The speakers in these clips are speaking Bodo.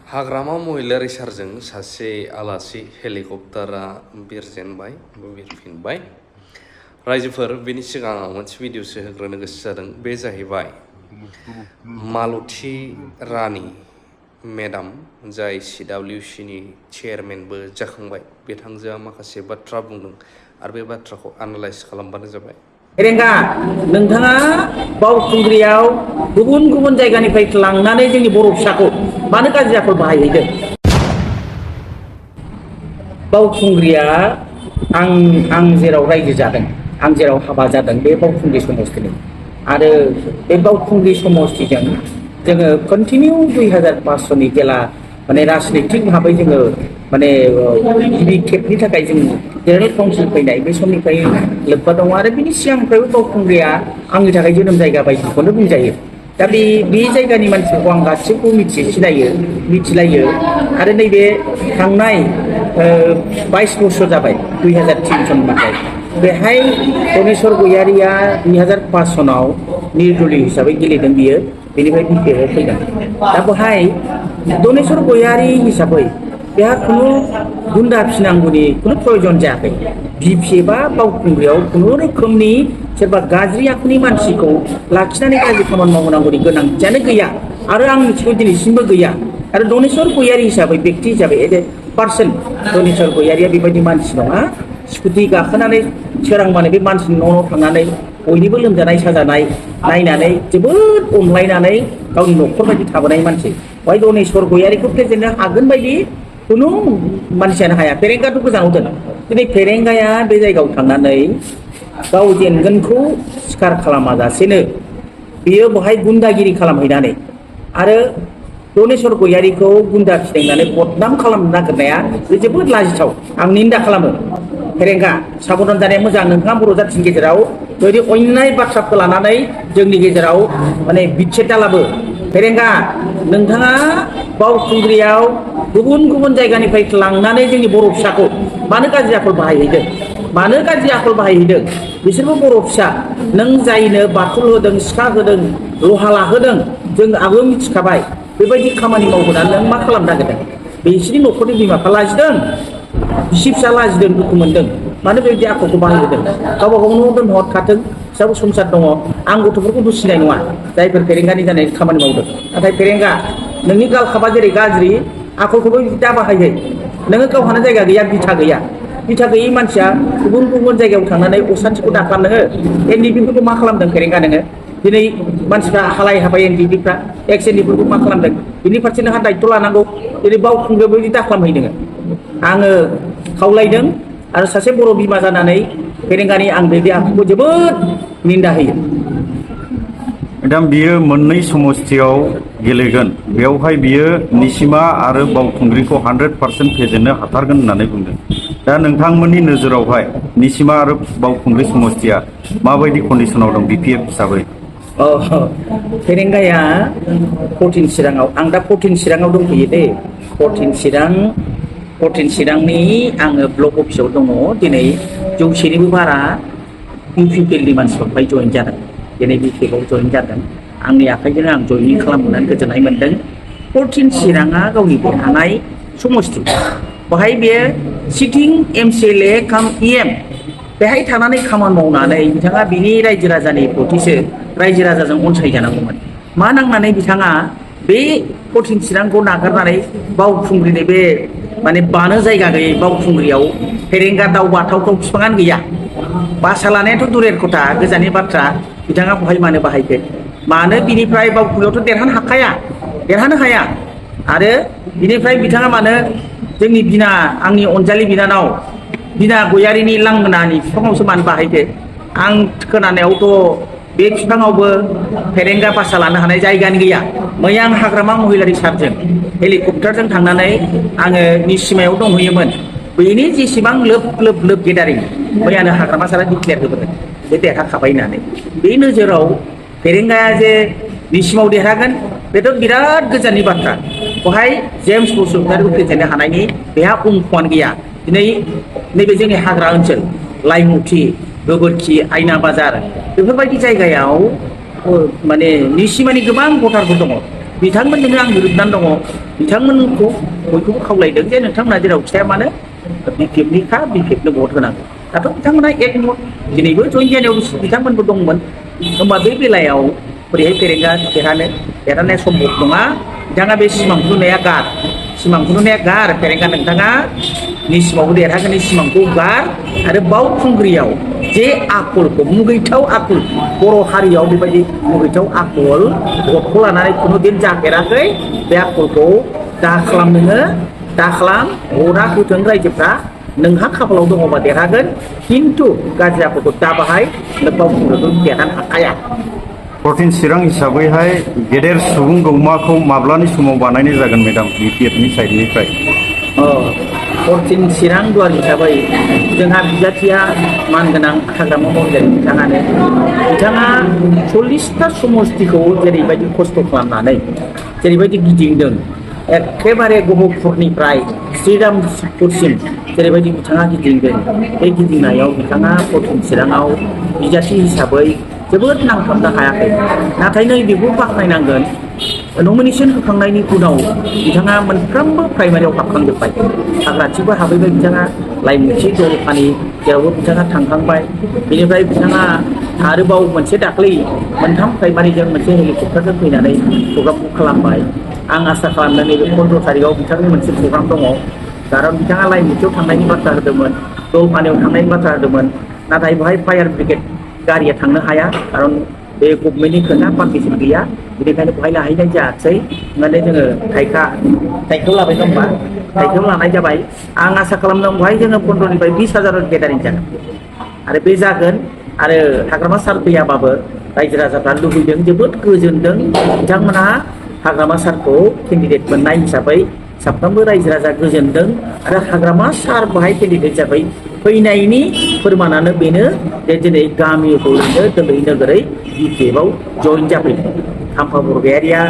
हाग्रामा महिलारि सारजों सासे आलासि हेलिकप्टारा बिरजेनबाय बिरफिनबाय रायजोफोर बेनि सिगाङाव मोनसे भिडिअसो होग्रोनो गोसो जादों बे जाहैबाय मालती रानी मेडाम जाय CWC नि चेयारमेनबो जाखांबाय बिथांजोआ माखासे बाथ्रा बुंदों आरो बे बाथ्राखौ एनालाइज खालामबानो जाबाय रेंगा नोंथाङा बावखुंग्रियाव गुबुन गुबुन जायगानिफ्राय लांनानै जोंनि बर' फिसाखौ मानो गाज्रि आखल बाहायहैदों बावखुंग्रिया आं जेराव रायजो जादों आं जेराव हाबा जादों बे बावखुंग्रि समस्तिनि आरो बे बावखुंग्रि समस्तिजों जोङो कन्टिनिउ 2005 सननि जेला माने राजनैतिक भाबै जोङो माने गिबि खेबनि थाखाय जों जेनेरेल काउन्सिल फैनाय बे समनिफ्राय लोब्बा दङ आरो बिनि सिगांनिफ्रायबो बावखुंग्रिया आंनि थाखाय जोनोम जायगा बायदिखौनो बुंजायो दा बे जायगानि मानसिफोरखौ आं गासिबो मिथिलायो आरो नैबे थांनाय 22 बोसोर जाबाय 2003 सननिफ्राय बेहाय दनेश्वर गयारिया 2005 सनाव निर्दलीय हिसाबै गेलेदों बियो बेनिफ्राय बिपिएफआव फैदों दा बेहाय दनेश्वर गयारि हिसाबै बेहा खुनु गुन्दा फिनांगौनि खुनु प्रयोजन जायाखै बिपिएफआ बावखुंग्रियाव खुनु रोखोमनि सोरबा गाज्रि आखुनि मानसिखौ लाखिनानै गाज्रि खामानि मावनांगौनि गोनांथियानो गैया आरो आं मिथिगौ दिनैसिमबो गैया आरो दनेश्वर गयारि हिसाबै व्यक्ति हिसाबै एज ए पार्सन दनेश्वर गयारिया बेबायदि मानसि नङा स्कुटि गाखोनानै सोरांबानो बे मानसिनि न' थांनानै बयनिबो लोमजानाय साजानाय नायनानै जोबोद अनलायनानै गावनि न'खर बायदि थाबोनाय मानसि बेवहाय दनेश्वर गयारिखौ फेजेननो हागोन बायदि खुनु मानसियानो हाया फेरेंगाथ' गोजानाव दोन दिनै फेरेंगाया बे जायगायाव थांनानै गाव जेनगोनखौ सिखार खालामाजासेनो बियो बेवहाय गुन्दागिरि खालामहैनानै आरो दनेश्वर गयारिखौ गुन्दा फिदिंनानै बदनाम खालामनो नागिरनाया बे जोबोद लाजिथाव आं निन्दा खालामो फेरेंगा साबधान जानाया मोजां नोंथाङा बर' जाथिनि गेजेराव बेबायदि अन्याय बाथ्राखौ लानानै जोंनि गेजेराव माने बिच्छेद दालाबो फेरेंगा नोंथाङा बावखुंग्रियाव गुबुन गुबुन जायगानिफ्राय लांनानै जोंनि बर' फिसाखौ मानो गाज्रि आखल बाहायहैदों बिसोरबो बर' फिसा नों जायनो बाथुल होदों सिखा होदों लहा लाहोदों जों आगोल मिथिखाबाय बेबायदि खामानि मावहोनानै नों मा खालामनो नागिरदों बिसोरनि न'खरनि बिमाफ्रा लाजिदों बिसि फिसा लाजिदों दुखु मोनदों मानो बेबायदि आखलखौ बाहायदों गावबा गाव न'आव दोनहरखाथों फिसाबो संसार दङ आं गथ'फोरखौ दुसिनाय नङा जायफोर फेरेंगानि जानाय खामानि मावदों नाथाय फेरेंगा नोंनि गालखाबा जेरै गाज्रि आखलखौबो दा बाहायहै नोङो गावहानो जायगा गैया बिथा गैयै मानसिया गुबुन गुबुन जायगायाव थांनानै असान्थिखौ दाखालाम नोङो एनडिपिफोरखौ मा खालामदों फेरेंगा नोङो दिनै मानसिफ्रा हालाय हाबाय एनडिपिफ्रा एक्स एनडिपिफोरखौ मा खालामदों बिनि फारसे नोंहा दायित्व लानांगौ दिनै बावखुंग्रियाव बेबायदि दाखालामहै नोङो आङो खावलायदों आरो सासे बर' बिमा जानानै फेरेंगानि आं बे आखुखौ जोबोद निन्दा होयो मेडाम बियो मोननै समस्तियाव गेलेगोन बेवहाय बियो निसिमा आरो बावखुंग्रिखौ 100% फेजेननो हाथारगोन होननानै बुंदों दा नोंथांमोननि नोजोरावहाय निसिमा आरो बावखुंग्रि समस्तिया माबायदि कन्डिसनाव दं बिपिएफ हिसाबै फेरेंगाया 14 चिराङाव आं दा 14 चिराङाव दंफैयो दे 14 चिरांनि आङो ब्लक अफिसाव दङ दिनै 100निबो बारा इउपिपिएलनि मानसिफोर जइन जादों दिनै बिपिएफआव जइन जादों आंनि आखाइजोंनो आं जयनिं खालामनानै गोजोननाय मोन्दों 14 चिराङा गावनि देरहानाय समस्ति बेहाय बेयो सिटिं एमसिएलए काम इएम बेहाय थानानै खामानि मावनानै बिथाङा बिनि रायजो राजानि प्रतिसो रायजो राजाजों अनसायजानांगौमोन मा नांनानै बिथाङा बे 14 चिरांखौ नागारनानै बावखुंग्रिनि बे माने बानो जायगा गैयै बावखुंग्रियाव फेरेंगा दाउ बाथावथाव बिफाङानो गैया बासा लानायाथ' दुरेर खथा गोजाननि बाथ्रा बिथाङा बहाय मानो बाहायखो मानो बिनिफ्राय बावखुंग्रियावथ' देरहानो हाया आरो बिनिफ्राय बिथाङा मानो जोंनि आंनि अनजालि बिनानाव बिना गयारिनि लांगोनानि बिफाङावसो मानो बाहायखो आं खोनानायावथ' बे बिफाङावबो फेरेंगा बासा लानो हानाय जायगानि गैया मैया आं हाग्रामा महिलारि सारजों हेलिकप्टारजों थांनानै आङो निसिमायाव दंहैयोमोन बेनि जेसेबां लोब गेदारिं मैयानो हाग्रामा सारा डिक्लेयार होबोदों बे देरहाखाबाय होननानै बे नोजोराव फेरेंगाया जे निसिमाव देरहागोन बेथ' बिराद गोजाननि बाथ्रा बेवहाय जेम्स बसुमतारिखौ फेजेननो हानायनि बेहा उमखुआनो गैया दिनै नैबे जोंनि हाग्रा ओनसोल लाइमुथि गोबोरखि आइना बाजार बेफोरबायदि जायगायाव माने निसिमानि गोबां भटारफोर दङ बिथांमोनजोंनो आं गोरोबनानै दङ बिथांमोनखौ बयखौबो खावलायदों जे नोंथांमोना जेराव खिथाया मानो बिपिएफनिखा बिपिएफनो भट होनांगौ दाथ' बिथांमोना एकमत दिनैबो जयेन जानायाव बिथांमोनबो दंमोन होमबा बे बेलायाव बोरैहाय फेरेंगा देरहानाया सम्भब नङा बिथाङा बे सिमांखौ नुनाया गार फेरेंगा नोंथाङा नि सिमांखौ देरहागोननि सिमांखौ गार आरो बावखुंग्रियाव जे आखलखौ मुगैथाव आखल बर' हारियाव बेबायदि मुगैथाव आखल भटखौ लानानै खुनु दिन जाफेराखै बे आखलखौ दाखालाम भटआ होथों रायजोफ्रा नोंहा खाफालाव दङबा देरहागोन खिन्थु गाज्रि आखलखौ दाबाहाय बावखुंग्रिखौ देरहानो हाखाया 14 चिरां हिसाबैहाय गेदेर सुबुं गौमाखौ माब्लानि समाव बानायनाय जागोन मेडाम बिपिएफनि साइडनिफ्राय 14 चिरां दुवार हिसाबै जोंहा बिजाथिया मानगोनां हाग्रामा महिलारि बिथाङा 40टा समस्तिखौ जेरैबायदि खस्थ' खालामनानै जेरैबायदि गिदिंदों एखेबारे गहपुरनिफ्राय श्रीरामपुरसिम जेरैबायदि बिथाङा गिदिंदों बे गिदिंनायाव बिथाङा 14 चिराङाव बिजाथि हिसाबै जोबोद नांथाबनो हायाखै नाथाय नैबेखौ बाख्नायनांगोन नमिनेसन होखांनायनि उनाव बिथाङा मोनफ्रोमबो प्राइमारियाव हाबखांजोब्बाय हाग्राथिबो हाबैबाय बिथाङा लाइमुथि दलपानि जेरावबो बिथाङा थांखांबाय बेनिफ्राय बिथाङा आरोबाव मोनसे दाख्लै मोनथाम प्राइमारिजों मोनसे हेलिकप्टारजों फैनानै प्रग्रामखौ खालामबाय आं आसा खालामदों नैबे 15 तारिखआव बिथांनि मोनसे प्रग्राम दङ खारन बिथाङा लाइमुथियाव थांनायनि बाथ्रा होदोंमोन दलपानियाव थांनायनि बाथ्रा होदोंमोन नाथाय बेवहाय फायार ब्रिगेड गारिया थांनो हाया खारन बे गभर्नमेन्टनि खोथा पारमिसन गैया बेनिखायनो बेवहाय लाहैनाय जायासै माने जोङो थाइखौ लाबाय दं होनबा थाइखौ लानाय जाबाय आं आसा खालामदों बेवहाय जोङो 15निफ्राय 20,000 गेदारिं जागोन आरो बे जागोन आरो हाग्रामा सार फैयाबाबो रायजो राजाफ्रा लुबैदों जोबोद गोजोनदों बिथांमोनहा हाग्रामा सारखौ केन्डिडेट मोननाय हिसाबै साफ्रोमबो रायजो राजा गोजोनदों आरो हाग्रामा सार बाहाय केन्डिडेट हिसाबै फैनायनि फोरमानानो बेनो जे दिनै गामिखौ दोलै नोगोरै बिपिएफआव जयेन जाफैदों खाम्फा बरगयारिया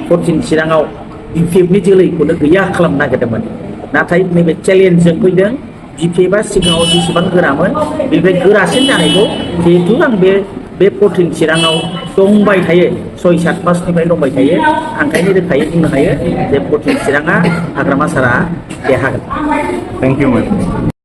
14 चिराङाव बिपिएफनि जोलैखौनो गैया खालामनो नागिरदोंमोन नाथाय नैबे चेलेन्जजों फैदों बिपिएफआ सिगाङाव जेसेबां गोरामोन बेनिफ्राय गोरासिन जानायखौ जिहेतु आं बे 14 चिराङाव दंबाय थायो 6-7 मासनिफ्राय दंबाय थायो ओंखायनो रोखायै बुंनो हायो जे 14 चिराङा हाग्रामा सारा देरहागोन थेंक इउ मेम